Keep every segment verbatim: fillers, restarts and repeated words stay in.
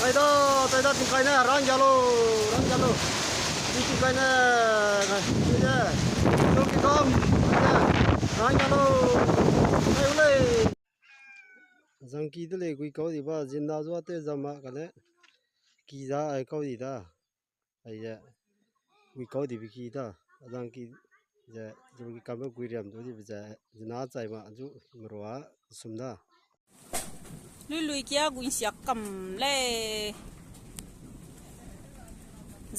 Taida, taida tingkai ne, rang galo, rang galo. Tingkai ne, taida, to ki kam, taida, rang galo. Ai ulei. Zangki de lei gui kau di ba, zinda zua te zama kane. Ki za ai kau di da. Ai ze, gui kau di bi ki da. Zangki ze, zangki kam be gui riam du di be ze, zina chai ma zu merua sum da. Lui lui kia gu nsiak kam lei.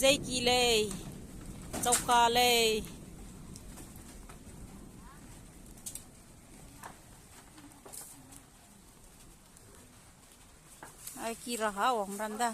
Zeiki lei. Chauka lei. Ai ki raha wang randa.